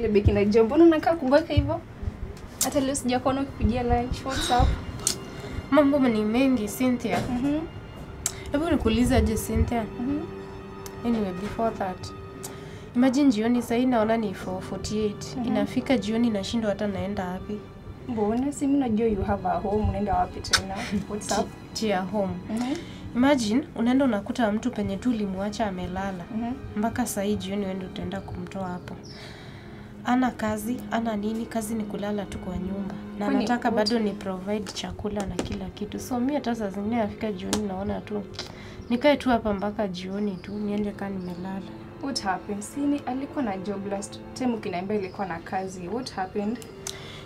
Rebecca na Joe, mbona unakaa kuboeka hivyo? Hata leo sijakuona ukikujia lunch. What's up? Mambo ni mengi, Cynthia. Hebu nikuulize aje, Cynthia? Anyway, before that, imagine jioni sasa naona ni 4:48. Inafika jioni nashindwa hata naenda wapi. Mbona si mimi najua you have a home, unaenda wapi tena? What's up? Tia home. Imagine unaenda unakuta mtu penye tu ulimwacha amelala. Mpaka saa hii jioni wewe utaenda kumtoa hapo. Ana kazi, ana nini, kazi ni kulala tu kwa nyumba. Na nataka bado ni provide chakula na kila kitu. So mimi hata saa zingine nafika jioni naona tu nikae tu hapa mpaka jioni tu niende kama nimelala. What happened? Sini alikuwa na job last time ukiniambia alikuwa na kazi. What happened?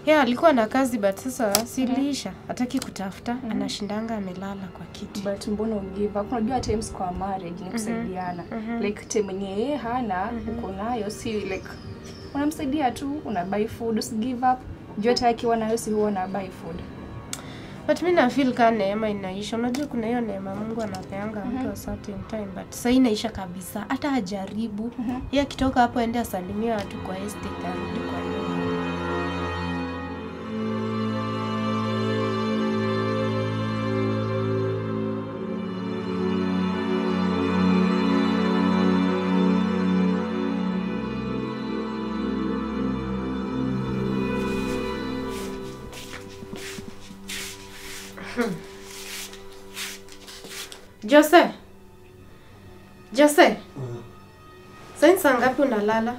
Yeah, alikuwa na kazi but sasa siliisha. Hataki kutafuta, anashindanga amelala kwa kiti. But mbona ugive up? Unajua times kwa marriage ni kusaidiana. Like time yenye hana uko nayo si like unamsaidia tu, una buy food, usi give up. Jua hata akiwa nayo si huwa na buy food. But mimi na feel kama neema inaisha. Unajua kuna hiyo neema Mungu anapeanga mtu a certain time, but sasa inaisha kabisa. Hata hajaribu. Yeye akitoka hapo aende asalimie watu kwa estate arudi kwa nyumba. Jose. Jose. Sasa saa ngapi unalala?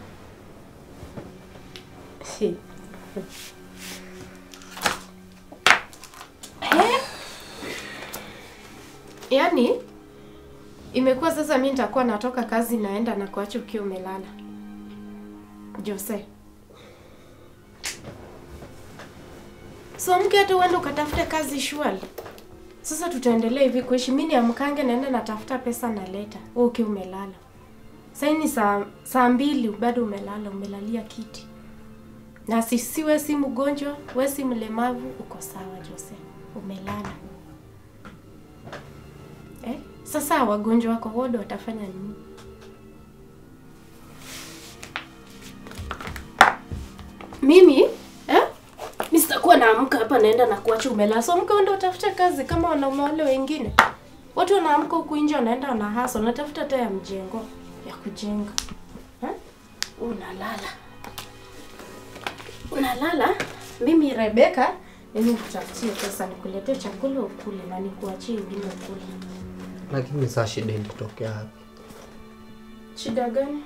Yaani imekuwa sasa mimi nitakuwa natoka kazi naenda na kuacha ukiwa umelala. Jose. So mke hata uende ukatafute kazi shwali. Sasa tutaendelea hivi kuishi. Mimi niamkange naenda natafuta pesa naleta. Wewe ukiwa umelala. Sasa ni saa 2 bado umelala, umelalia kiti. Na sisi wewe si mgonjwa, wewe si mlemavu, uko sawa Jose. Umelala. Sasa wagonjwa wako wote watafanya nini? Mimi mimi sitakuwa naamka hapa naenda na kuacha umelala. So mke ndio utafute kazi kama wanaume wale wengine. Watu wanaamka huku nje wanaenda wana hustle, wanatafuta hata ya mjengo ya kujenga. Unalala. Unalala. Mimi Rebecca mimi nikutafutie pesa nikuletee chakula ukule na nikuachie ingine ukule. Lakini sasa shida ilitokea wapi? Shida gani?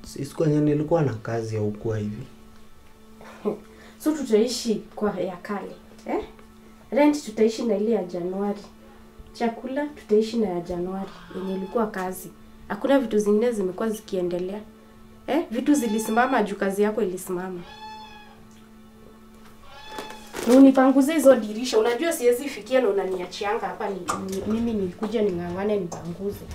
Sisi kwenye nilikuwa na kazi ya ukua hivi. So tutaishi kwa ya kale, Rent tutaishi na ile ya Januari. Chakula tutaishi na ya Januari yenye ilikuwa kazi. Hakuna vitu zingine zimekuwa zikiendelea. Vitu zilisimama juu kazi yako ilisimama. Na unipanguze hizo dirisha. Unajua siwezi fikia na unaniachianga hapa mimi nilikuja ningangane nipanguze.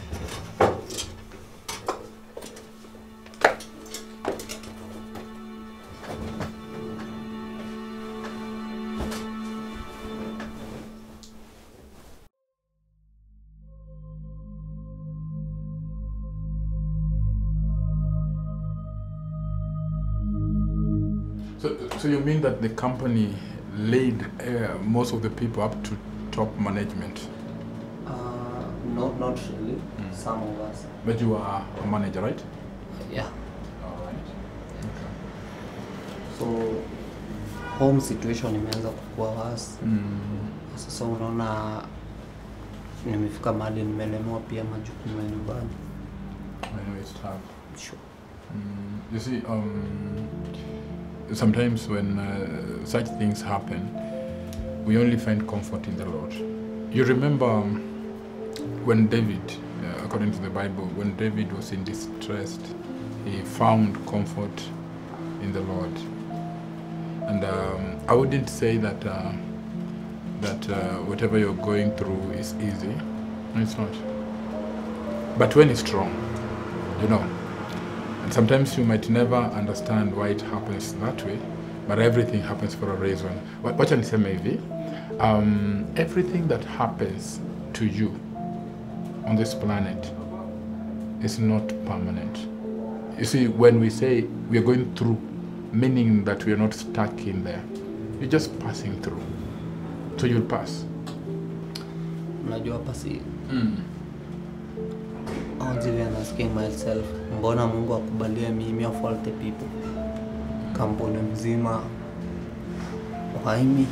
So you mean that the company laid most of the people up to top management? No, not really. Some of us. But you are a manager, right? Yeah. All right. Okay. So home situation imeanza kukua worse. Sasa unaona nimefika mahali nimelemewa pia majukumu ya nyumbani. I know it's tough. Sure. You see, sometimes when such things happen, we only find comfort in the Lord. You remember when David, according to the Bible, when David was in distress, he found comfort in the Lord. And I wouldn't say that whatever you're going through is easy. No, it's not. But when it's strong, you know. And sometimes you might never understand why it happens that way, but everything happens for a reason. Wacha niseme hivi, everything that happens to you on this planet is not permanent. You see, when we say we are going through, meaning that we are not stuck in there. You're just passing through. So you'll pass. Unajua pasi. I was even asking myself, mbona Mungu akubalie mimi of all the people? Kampuni mzima. Why me?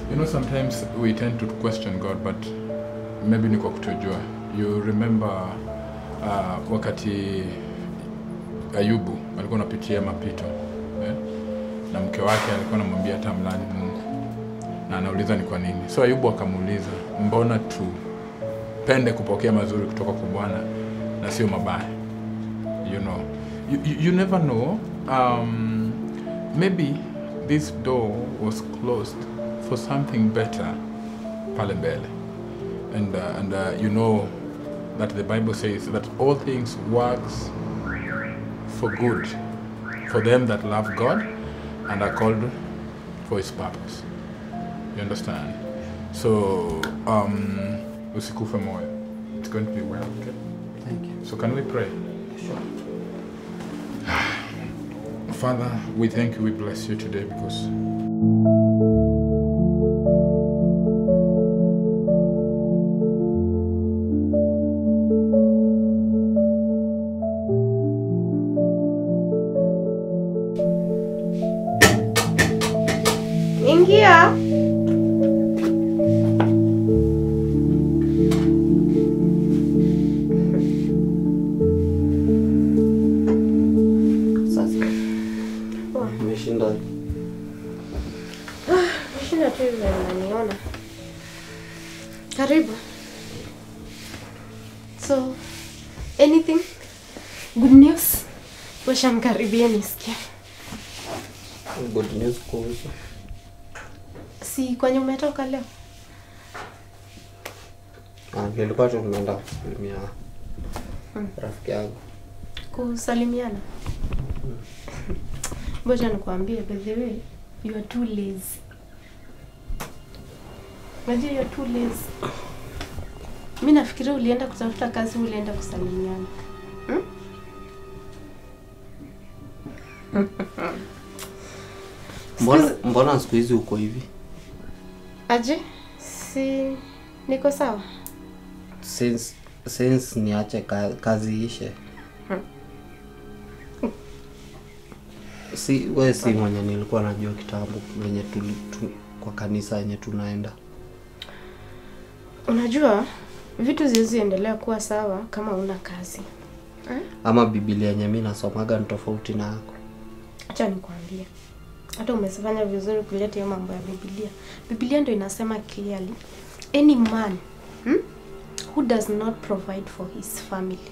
You know, sometimes we tend to question God, but maybe ni kwa kutojua. You remember wakati Ayubu alikuwa anapitia mapito, eh? Na mke wake alikuwa anamwambia tamlani Mungu. Na anauliza ni kwa nini. So Ayubu akamuuliza, mbona tupende kupokea mazuri kutoka kwa Bwana na sio mabaya? You know, you never know. Maybe this door was closed for something better pale mbele. And you know that the Bible says that all things works for good for them that love God and are called for his purpose. You understand? So, usikufe moyo. It's going to be well, okay? Thank you. So can we pray? Sure. Father, we thank you, we bless you today because Ingia. Sasa. Umeshinda. Umeshinda tu hivyo unaniona. Karibu. So, anything? Good news? Washa mkaribia nisikie. Good news kuhusu? Si kwenye umetoka leo? Nilikuwa tu nimeenda kusalimia rafiki yangu. Kusalimiana? Ngoja nikuambie, by the way, you are too lazy. Unajua you are too lazy. Mimi nafikiria ulienda kutafuta kazi, ulienda kusalimiana. Mbona siku hizi uko hivi? Aje? Si niko sawa? Since niache kazi ishe. Si wewe si mwenye nilikuwa najua kitambo mwenye kwa kanisa yenye tunaenda. Unajua vitu ziziendelea kuwa sawa kama una kazi. Ama Biblia yenye mimi nasomaga ni tofauti na yako. Acha nikwambie. Hata umesifanya vizuri kuleta hiyo mambo ya Biblia. Biblia ndio inasema clearly, any man who does not provide for his family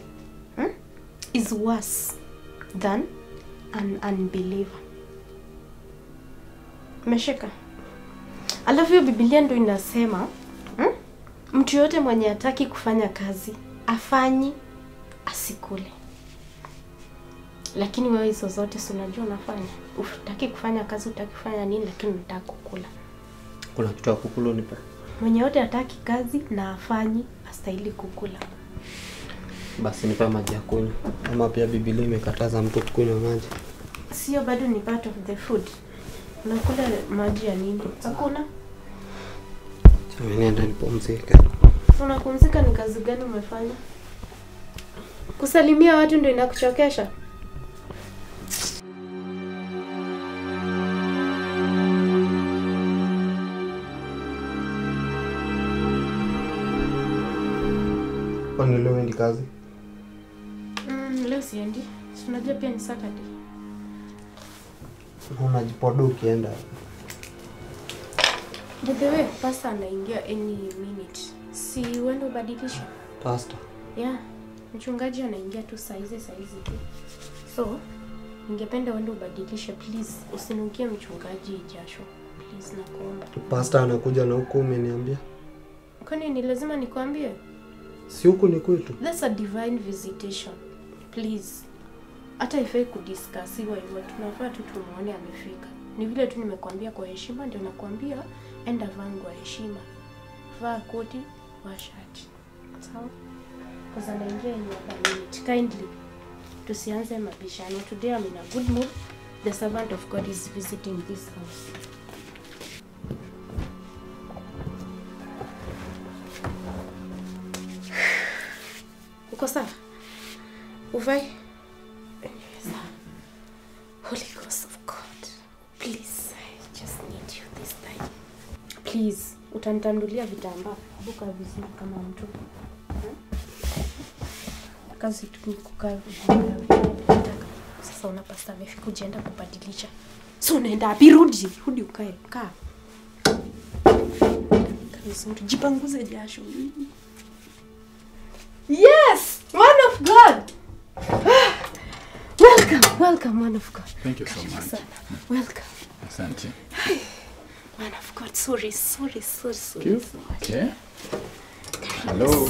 is worse than an unbeliever. Umeshika? Alafu hiyo Biblia ndio inasema mtu yote mwenye hataki kufanya kazi afanyi asikule. Lakini wewe hizo zote si unajua unafanya. Hutaki kufanya kazi, hutaki kufanya nini, lakini unataka kukula. Kuna kitu ya kukula unipe. Mwenye yote hataki kazi na afanyi astahili kukula. Basi nipe maji ya kunywa. Ama pia Biblia imekataza mtu kunywa maji. Sio, bado ni part of the food. Unakula maji ya nini? Hakuna. Mimi nienda nipumzike. Unapumzika ni kazi gani umefanya? Kusalimia watu ndio inakuchokesha? Kwani leo huendi kazi? Leo siendi. Si unajua pia ni Saturday. Unajipodo ukienda. By the way, pastor anaingia any minute. Si uende ubadilishe? Pastor? Yeah. Mchungaji anaingia tu saizi tu. So, ningependa uende ubadilishe please. Usinukie mchungaji jasho. Please nakuomba. Pastor anakuja na huku umeniambia? Kwani ni lazima nikwambie? Si huku ni kwetu. That's a divine visitation. Please. Hata ifai kudiscussiwa hivyo. Tunafaa tu tumuone amefika. Ni vile tu nimekuambia kwa heshima ndio nakwambia enda vaa nguo ya heshima. Vaa koti, vaa shati. Sawa? Kwa anaingia in a minute. Kindly. Tusianze mabishano. Today I'm in a good mood. The servant of God is visiting this house. Uko sawa? Uvai? Holy Ghost of God, please, I just need you this time. Please, utanitandulia vitambaa. Buka vizuri kama mtu. Kazi tu ni kukaa. Sasa una pastor amefika ujienda kubadilisha. So unaenda wapi? Rudi, rudi ukae. Kaa. Vizuri, jipanguze jasho. Yes, man of God. Welcome, welcome, man of God. Thank you so much. Welcome. Asante. Man of God, sorry. Thank you. Okay. Hello.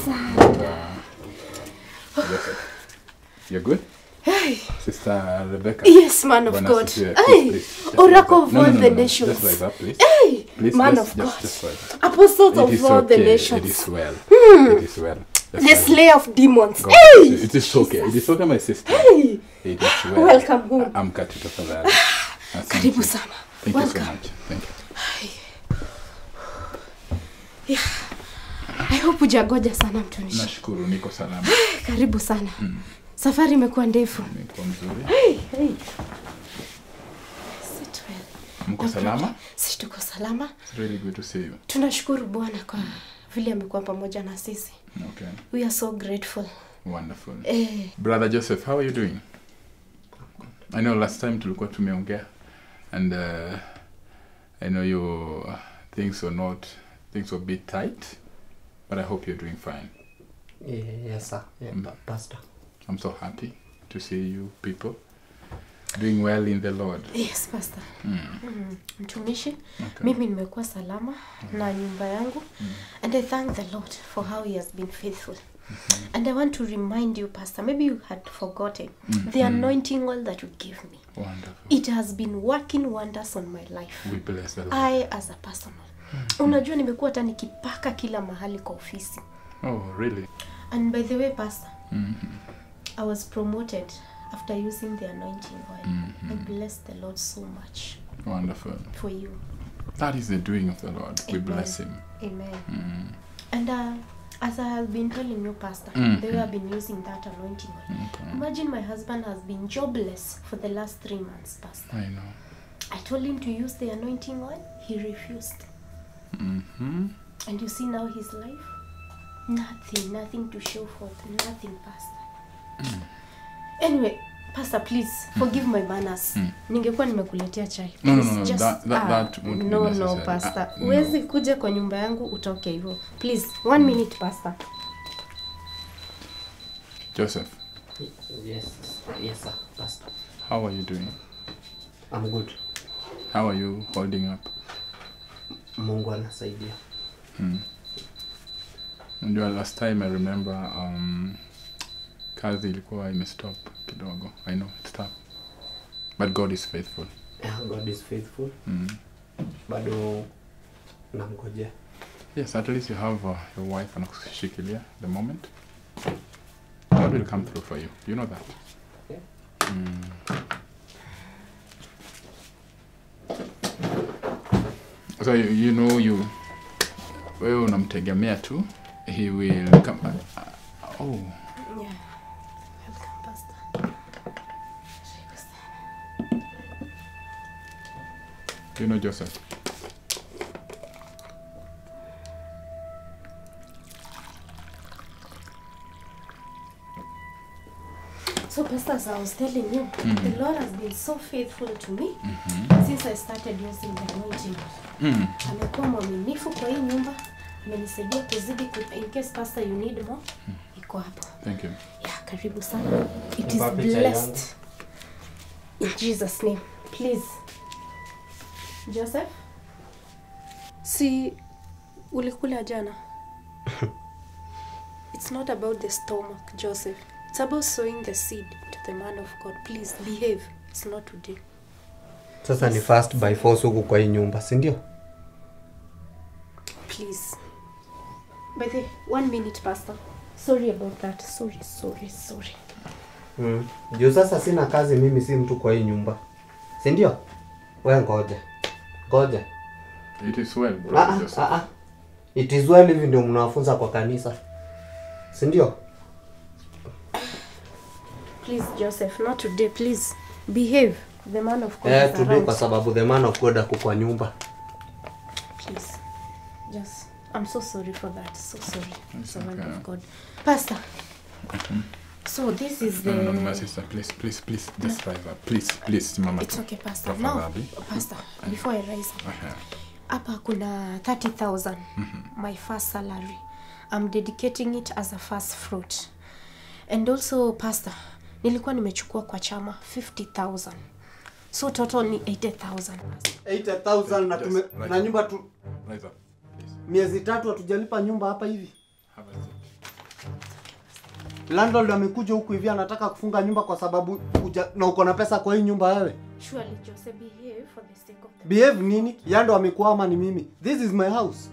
You're good? Hey. Sister Rebecca. Yes, man of God. Hey. Oracle of all the nations. Just like that, please. Hey. Please, man of God. Just like that. Apostles of all the nations. It is well. It is well. The slayer of demons. God, hey! It is okay. It is okay, my sister. Hey! It is well. Welcome home. Amka tu tafadhali. Karibu sana. Thank Welcome. you so much. Thank you. Yeah. I hope hujagoja sana mtumishi. Nashukuru niko salama. Karibu sana. Safari imekuwa ndefu. Imekuwa mzuri. Hey, hey. Sit well. Mko salama? Sisi tuko salama. It's really good to see you. Tunashukuru Bwana kwa vile amekuwa pamoja na sisi. Okay. We are so grateful. Wonderful. Brother Joseph, how are you doing? I know last time tulikuwa tumeongea and I know your things were a bit tight, but I hope you're doing fine. Yes, sir. Yeah, Pastor. I'm so happy to see you people doing well in the Lord. Yes, Pastor. Mtumishi, okay. Mimi nimekuwa salama na nyumba yangu. And I thank the Lord for how he has been faithful. And I want to remind you, Pastor, maybe you had forgotten the anointing oil that you gave me. Wonderful. It has been working wonders on my life. We bless the Lord. I as a personal. Unajua nimekuwa hata nikipaka kila mahali kwa ofisi. Oh, really? And by the way, Pastor, I was promoted after using the anointing oil. I bless the Lord so much. Wonderful. For you. That is the doing of the Lord. Amen. We bless him. Amen. And as I have been telling you, Pastor, they have been using that anointing oil. Okay. Imagine my husband has been jobless for the last 3 months, Pastor. I know. I told him to use the anointing oil. He refused. And you see now his life? Nothing, nothing to show forth. Nothing, Pastor. Anyway, Pastor, please forgive my manners. Ningekuwa nimekuletea chai. No, no, no, just, that won't be necessary. No, Pastor. Huwezi kuja kwa nyumba yangu utoke hivyo. Please, 1 minute, Pastor. Joseph. Yes, yes, sir, Pastor. How are you doing? I'm good. How are you holding up? Mungu anasaidia. Unajua last time I remember kazi ilikuwa imestop kidogo. I know it's tough. But God is faithful. Yeah, God is faithful. Bado namngojea. Yes, at least you have your wife anakushikilia the moment. God will come through for you. You know that. Yeah. So you know you wewe unamtegemea tu. He will come. Oh. Yeah. Welcome, Pastor. Do you know Joseph? So, Pastor, as I was telling you, the Lord has been so faithful to me since I started using the anointing. Amekuwa mwaminifu kwa hii nyumba. Amenisaidia kuzidi. In case, Pastor, you need more, iko hapo. Thank you. Yeah, karibu sana. It is blessed. In Jesus' name. Please. Joseph? Si ulikula jana? It's not about the stomach, Joseph. It's about sowing the seed to the man of God. Please behave. It's not today. Sasa ni fast by force huku kwa hii nyumba, si ndio? Please. By the 1 minute, Pastor. Sorry about that. Sorry. Juu sasa sina kazi mimi, si mtu kwa hii nyumba. Si ndio? Wewe ngoja. Ngoja. It is well, brother Joseph. It is well, hivi ndio mnawafunza kwa kanisa. Si ndio? Please Joseph, not today, please. Behave. The man of God is today kwa sababu the man of God ako kwa nyumba. Please. Just, I'm so sorry for that. So sorry. Servant of God. Pastor. So this is the... No, my sister, please, please, please, just rise up. Please, please, mama. It's okay, Pastor. Now, Pastor, before I rise up, hapa kuna 30,000, my first salary. I'm dedicating it as a first fruit. And also, Pastor, nilikuwa nimechukua kwa chama 50,000. So total ni 80,000. 80,000 na nyumba tu. Rise up, please. Miezi 3 hatujalipa nyumba hapa hivi. Have a seat. Landlord amekuja huku hivi anataka kufunga nyumba kwa sababu na uko na pesa kwa hii nyumba wewe. Surely Joseph, behave for the sake of the... Behave nini? Yando amekuwa ama ni mimi? This is my house.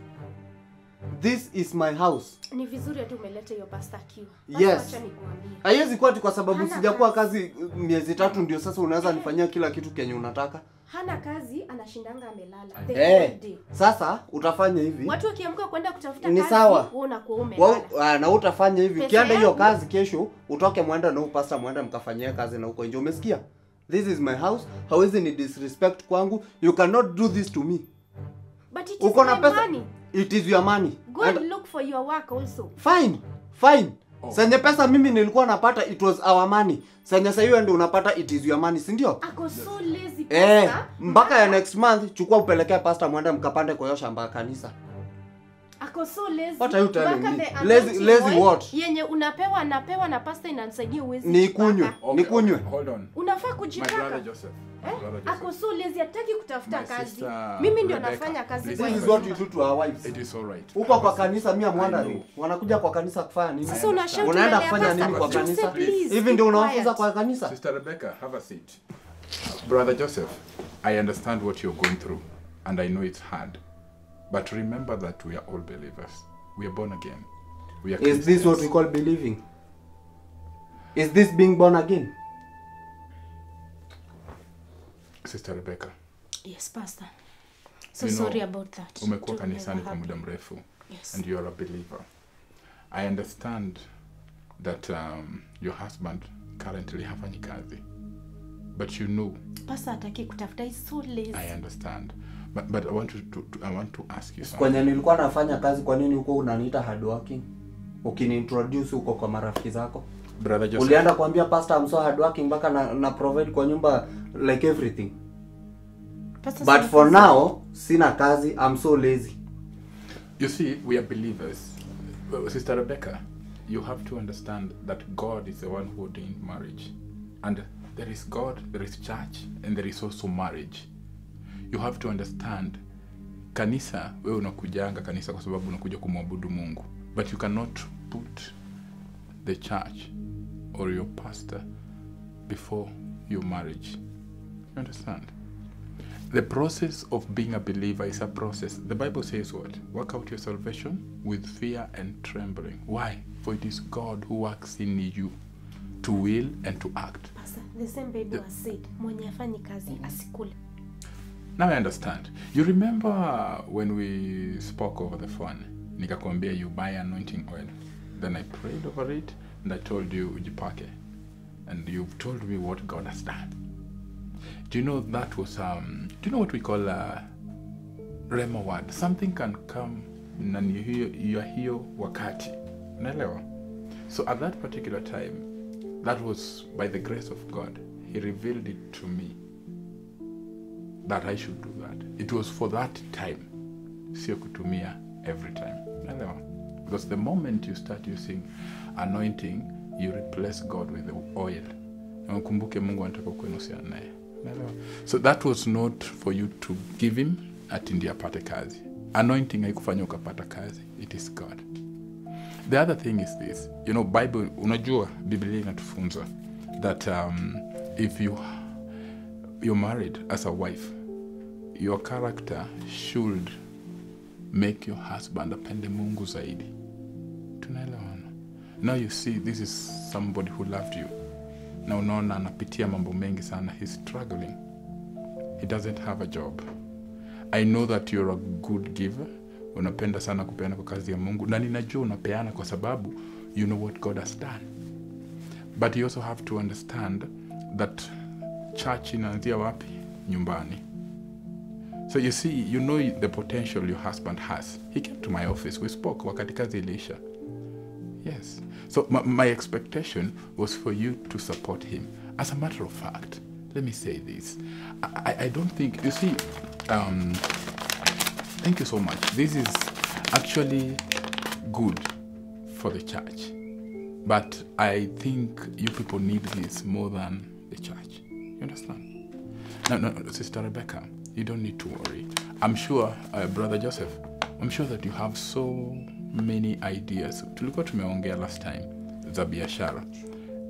This is my house. Ni vizuri hata umeleta hiyo pastor akiwa. Yes. Acha nikuambie. Haiwezi kuwa ati kwa sababu sijakuwa kazi miezi 3 ndio sasa unaweza nifanyia kila kitu kenye unataka. Hana kazi, anashindanga amelala. The day. Sasa utafanya hivi. Watu wakiamka kwenda kutafuta ni kazi, sawa. Wewe unakuwa umelala. Na utafanya hivi. Ukienda hiyo kazi kesho, utoke muende na pastor muende mkafanyia kazi na huko nje. Umesikia? This is my house. Hawezi ni disrespect kwangu. You cannot do this to me. But it is my money. It is your money. Go and look for your work also. Fine. Fine. Oh. Senye pesa mimi nilikuwa napata, it was our money. Senye sasa hiyo ndio unapata, it is your money, si ndio? Ako so lazy pastor. Mpaka ya next month chukua upelekea pastor muende mkapande kwa hiyo shamba ya kanisa. Ako so lazy. What are you telling me? Lazy, lazy what? Yenye unapewa napewa na pastor inanisaidia uwezi. Nikunywe, nikunywe. Hold on. Unafaa kujipaka. My brother Joseph. Ako so lazy, hataki kutafuta kazi. Mimi ndio nafanya kazi. This is what you do to our wives. It is all right. Uko kwa kanisa mimi am wondering. Wanakuja kwa kanisa kufanya nini? Sasa unashout unaenda kufanya nini kwa kanisa? Hivi ndio unawafunza kwa kanisa? Sister Rebecca, have a seat. Brother Joseph, I understand what you're going through and I know it's hard. But remember that we are all believers. We are born again. We are Is this what we call believing? Is this being born again? Sister Rebecca. Yes, Pastor. So sorry about that. Umekuwa kanisani kwa muda mrefu. Yes. And you are a believer. I understand that your husband currently hafanyi kazi. But you know. Pastor hataki kutafuta, he's so lazy. I understand. But I want to I want to ask you something. Kwenye nilikuwa nafanya kazi kwa nini huko unaniita hard working? Ukiniintroduce huko kwa marafiki zako. Brother Joseph. Ulienda kuambia pastor I'm so hard working mpaka na provide kwa nyumba like everything. Pastor, but for now sina kazi, I'm so lazy. You see, we are believers. Sister Rebecca, you have to understand that God is the one who ordained marriage. And there is God, there is church, and there is also marriage. You have to understand, kanisa, wewe unakujanga kanisa kwa sababu unakuja kumwabudu Mungu. But you cannot put the church or your pastor before your marriage. You understand? The process of being a believer is a process. The Bible says what? Work out your salvation with fear and trembling. Why? For it is God who works in you to will and to act. Pastor, the same Bible has said, mwenye hafanyi kazi asikule. Now I understand. You remember when we spoke over the phone, nikakwambia you buy anointing oil. Then I prayed over it and I told you ujipake. And you've told me what God has done. Do you know that was, do you know what we call a rhema word? Something can come na ni hiyo wakati. Unaelewa? So at that particular time, that was by the grace of God. He revealed it to me that I should do that. It was for that time. Sio kutumia every time. Unaelewa? Because the moment you start using anointing, you replace God with the oil. Na ukumbuke Mungu anataka ukuwe na uhusiano naye. Unaelewa? So that was not for you to give him ati ndiye apate kazi. Anointing haikufanya ukapata kazi. It is God. The other thing is this. You know, Bible, unajua Biblia inatufunza that if you're married as a wife, your character should make your husband apende Mungu zaidi. Tunaelewana? Now you see, this is somebody who loved you. Na unaona anapitia mambo mengi sana. He's struggling. He doesn't have a job. I know that you're a good giver. Unapenda sana kupeana kwa kazi ya Mungu. Na ninajua unapeana kwa sababu you know what God has done. But you also have to understand that church inaanzia wapi? Nyumbani. So you see, you know the potential your husband has. He came to my office, we spoke, wakati kazi iliisha. Yes. So my expectation was for you to support him. As a matter of fact, let me say this. I don't think, you see, thank you so much. This is actually good for the church. But I think you people need this more than the church. You understand? No, no, no, Sister Rebecca, you don't need to worry. I'm sure, Brother Joseph, I'm sure that you have so many ideas. Tulikuwa tumeongea last time za biashara,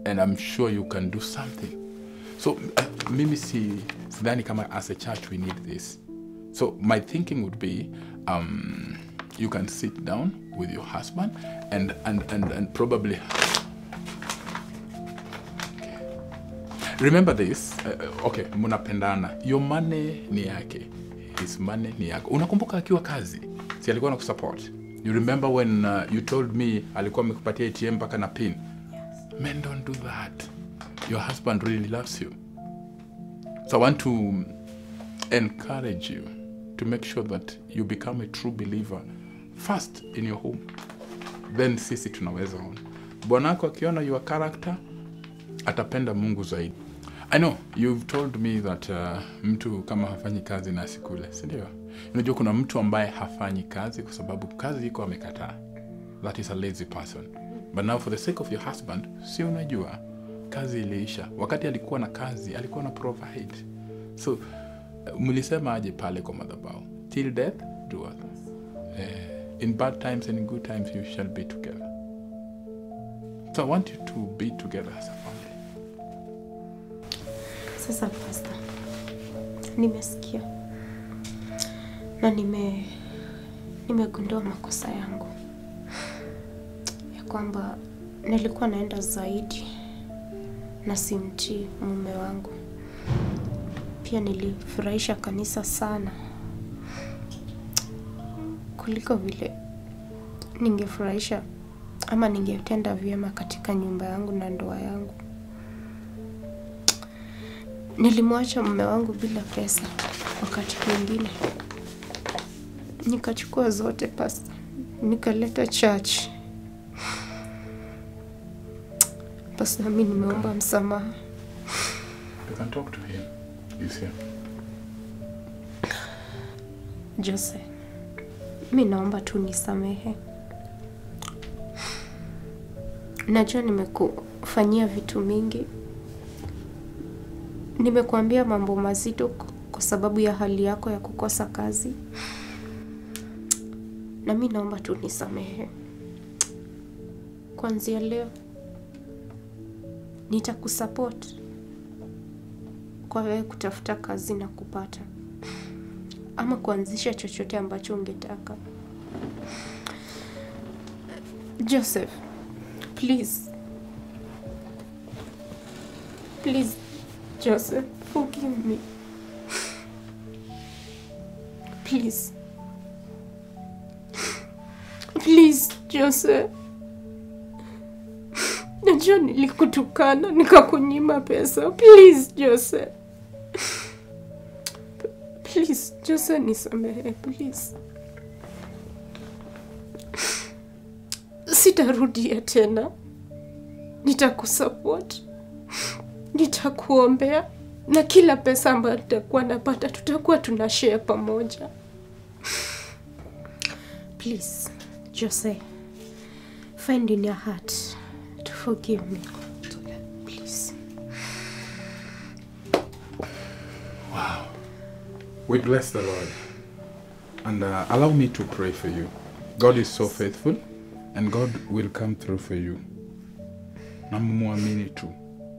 and I'm sure you can do something. So mimi sidhani kama as a church we need this. So my thinking would be, you can sit down with your husband and probably remember this. Okay, munapendana. Your money ni yake, his money ni yako. Unakumbuka akiwa kazi, si alikuwa anakusupport? You remember when you told me alikuwa amekupatia ATM mpaka na pin? Yes. Men don't do that. Your husband really loves you. So I want to encourage you to make sure that you become a true believer first in your home. Then sisi tunaweza ona. Bwanako akiona your character, atapenda Mungu zaidi. I know you've told me that mtu kama hafanyi kazi na asikule, si ndio? Unajua kuna mtu ambaye hafanyi kazi kwa sababu kazi iko amekataa. That is a lazy person. But now for the sake of your husband, si unajua kazi iliisha. Wakati alikuwa na kazi, alikuwa na provide. So mlisema aje pale kwa madhabahu? Till death do us. In bad times and in good times you shall be together. So I want you to be together as a family. Sasa Pastor, nimesikia na nimegundua makosa yangu ya kwamba nilikuwa naenda zaidi na simtii mume wangu. Pia nilifurahisha kanisa sana kuliko vile ningefurahisha ama ningetenda vyema katika nyumba yangu na ndoa yangu. Nilimwacha mume wangu bila pesa wakati mwingine. Nikachukua zote Pastor, nikaleta church. Pastor, mimi nimeomba msamaha. You can talk to him. He's here. Jose, mimi naomba tu nisamehe. Najua nimekufanyia vitu mingi. Nimekuambia mambo mazito kwa sababu ya hali yako ya kukosa kazi. Na mimi naomba tu nisamehe. Kuanzia leo nitakusupport kwa wewe kutafuta kazi na kupata, ama kuanzisha chochote ambacho ungetaka. Joseph, please. Please, Joseph, forgive me. Please. Please, Joseph. Najua nilikutukana, nikakunyima pesa. Please, Joseph. Please, Joseph, nisamehe, please. Sitarudia tena. Nitakusupport. Nitakuombea. Na kila pesa ambayo nitakuwa napata, tutakuwa tunashare pamoja. Please, Jose, find in your heart to forgive me. Please. Wow. We bless the Lord. And allow me to pray for you. God is so faithful, and God will come through for you. Na mumuamini tu.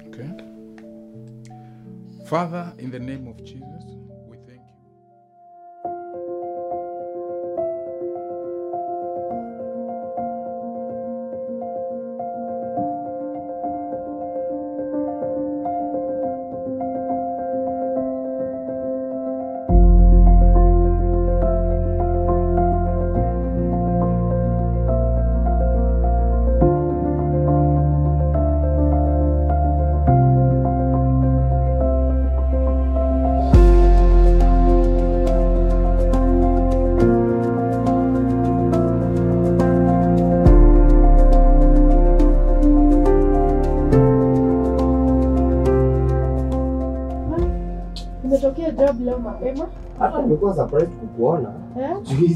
Okay? Father, in the name of Jesus, we thank you. leo mapema. Hata nimekuwa surprised kukuona. Hii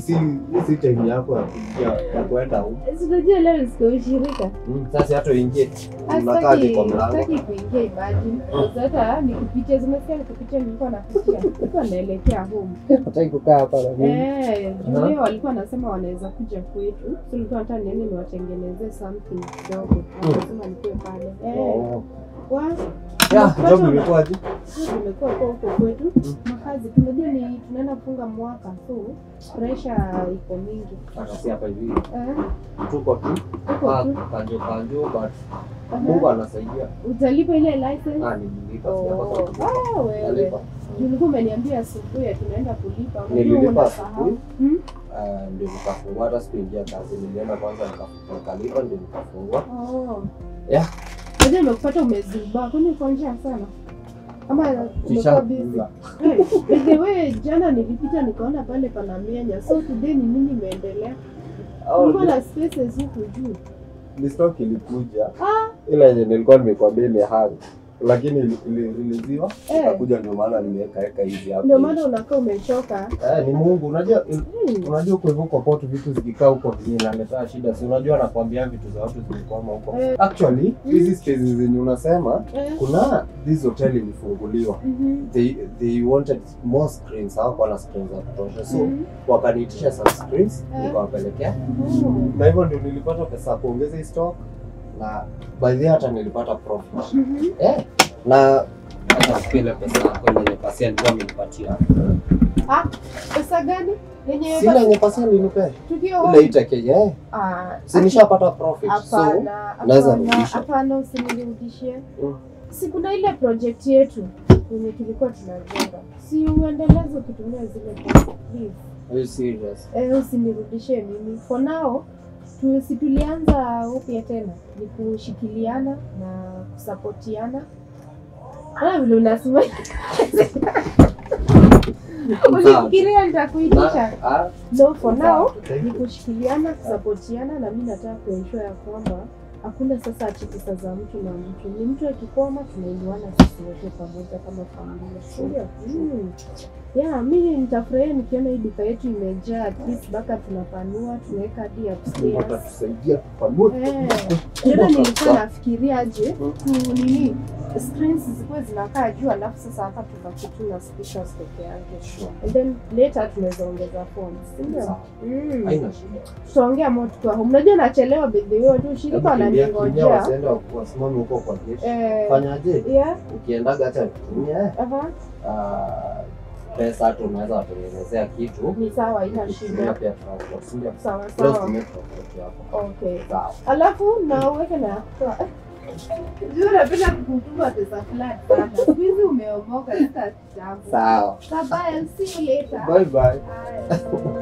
time yako ya kuingia ya kwenda huko. Unajua leo ni siku ya ushirika. Sasa hata uingie. Unakaa kwa mlango. Sitaki kuingia, imagine. Sasa nikupitie, zimesikia nikupitie, nilikuwa napitia. Nilikuwa naelekea home. Hataki kukaa hapa na mimi. Leo walikuwa wanasema wanaweza kuja kwetu. So nilikuwa nataka niende niwatengenezee something kidogo. Wanasema nikuwe pale. Yeah, job imekuwa aje? Imekuwa kwa huko kwetu. Makazi tunajua ni tunaenda kufunga mwaka, so pressure iko mingi. Sasa si hapa hivi. Tuko tu. Kanjo kanjo, but Mungu anasaidia. Utalipa ile license? Nililipa sijakosa. Wewe. Ulikuwa umeniambia asubuhi tunaenda kulipa. Nililipa asubuhi. Ndio nikafungua, hata sikuingia kazi. Nilienda kwanza nikalipa ndio nikafungua. Yeah. Unajua nimekupata umezuba. Kwani uko njaa sana? Ama umekuwa busy? By the way, jana nilipita nikaona pale pana mianya. So today ni nini imeendelea? Kulikuwa na spaces huku juu. Ni stock ilikuja. Ila yenye nilikuwa nimekuambia imehang. Lakini ilireleasiwa ikakuja, ndio maana nimeweka hizi hapa. Ndio maana unakaa umechoka. Ni Mungu. Unajua unajua kwa hivyo kwa port vitu zikikaa huko zinaleta shida. Si unajua nakwambia vitu za watu zimekwama huko. Actually hizi spaces zenye unasema kuna this hotel ilifunguliwa. They wanted more screens, hawakuwa na screens za kutosha. So wakaniitisha some screens nikawapelekea. Na hivyo ndio nilipata pesa kuongeza hii stock. Na by the hata nilipata profit. Na hata sikile pesa yako ile pesa alikuwa amenipatia. Pesa gani? Yenye sina yenye pesa nilipea. Tukio ile itake Si nishapata profit. So naweza rudisha. Hapana, usinirudishie. Si kuna ile project yetu yenye tulikuwa tunajenga. Si uendeleze kutumia zile pesa, please. Are you serious? Usinirudishie mimi. For now si tulianza upya tena, ni kushikiliana na kusapotiana. Vile unasema. Ulifikiria nitakuitisha? No, for now ni kushikiliana, kusapotiana, na mimi nataka kuensure ya kwamba hakuna sasa ati pesa za mtu na mtu. Ni mtu akikwama tunainuana sisi wote pamoja kama familia. Ndio. Yeah, mimi nitafurahia nikiona hii duka yetu imejaa, at least baka tunapanua, tunaweka hadi upstairs. Watatusaidia kupanua. Jana nilikuwa nafikiria aje nini screens zikuwe zinakaa juu, alafu sasa hapa tubaki tu na speakers peke yake. And then later tunaweza ongeza phones. Ndio. Haina shida. Tutaongea more tukiwa home. Unajua nachelewa by the way, tu shirika wananingojea. Wasiende wasimame huko kwa gate. Fanyaje? Yeah. Ukiendaga acha nitumie. Pesa hata unaweza watengenezea kitu. Ni sawa, haina shida. Pia transport, si ndio? Sawa sawa. Okay. Sawa. Alafu na uweke na kutoa. Juu napenda kukutuma pesa fulani sana. Siku hizi umeomoka sasa kitambo. Sawa. Bye, see you later. Bye bye. Bye.